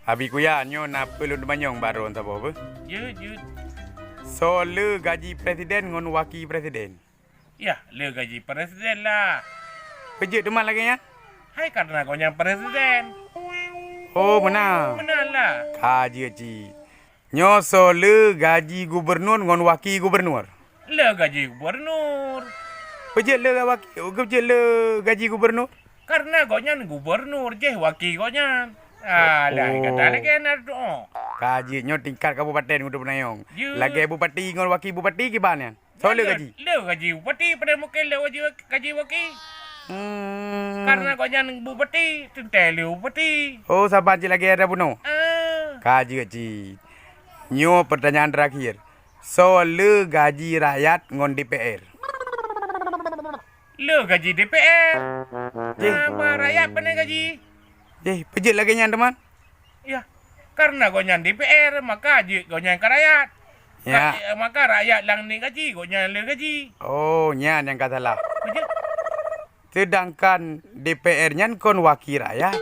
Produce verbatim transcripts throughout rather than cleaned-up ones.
Abi Kuya, nyoe na peue lôn teumanyong bak droen saboh beuh. Jeuet, jeuet. Soe le gaji presiden ngon waki presiden? Yah, le gaji presiden lah. Peue jeuet teuma lagèe nyan? Hai, karena gobnyan presiden. Oh, meunan. Meunan lah. Ka jeuet cit. Nyoe soe le gaji gubernur ngon waki gubernur? Le gaji gubernur. Peue jeuet le waki, peue jeuet le gaji gubernur? Karena gobnyan gubernur, jih waki gobnyan. Alah, oh, kata lagèe na doa. Ka jeuet, nyoe tingkat kabupaten kuteuk peunayong. Jeuet. Lagèe bupati ngon waki bupati kiban nyan. Soe le gaji? Le gaji bupati, padahai mungken le gaji, gaji waki. Hmm. Karena gobnyan bupati, teuntèe le bupati. Oh, saban cit lagèe ada bunoe. Ah. Ka jeuet cit. Nyoe pertanyaan terakhir. Soe le gaji rakyat ngon D P R? Le gaji D P R. Jih. Nama rakyat pane gaji? Jih, peue jeuet lagèe nyan teuma? Yah, karena gobnyan D P R, maka jeuet gobnyan keu rakyat. Ya. Rakyat, maka rakyat nyang le gaji, gobnyan le gaji. Oh, nyan nyang ka salah. Peue jeuet? Seudangkan D P R nyan kon waki rakyat.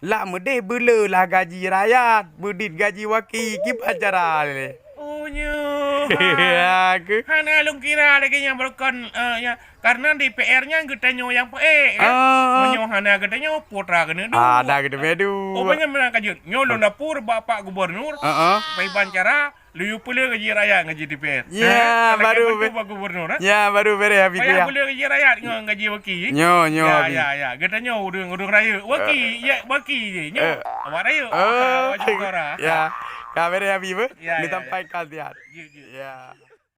Lak meudeh beule lah gaji rakyat, beudit gaji waki, kiban cara lé? Oh, nyoe. Ya, ke? Hana lôn kira lagèe nyan, beurukon, eh, ya. Karena D P R nyan geutanyoe nyang peuék, kan? Ah. Meunyoe hana geutanyoe, putra keuneuk duek. Ada keuneuk duek. Oh, banyak meunan ka jeuet. Nyoe lôn dapur bak Pak Gubernur. Heeh. Paiban cara, laju peule gaji rakyat ngon gaji D P R. Ya, eh, baru lagèe be-, bantu Pak Gubernur, eh? Ya, baru bereh habis payah ya. Peule gaji rakyat ngon gaji waki. Nyoe, nyoe ya, habis. Ya, ya. Geutanyoe ureueng, ureueng rayeuk. Waki, eh, ya, waki je. Nyoe, eh, awak rayeuk. Oh, ah, wajib suara. Ya. Ka bereh habis beuh? Ya, ya, ya. Disampaikan siat. Ya, ya. Ya.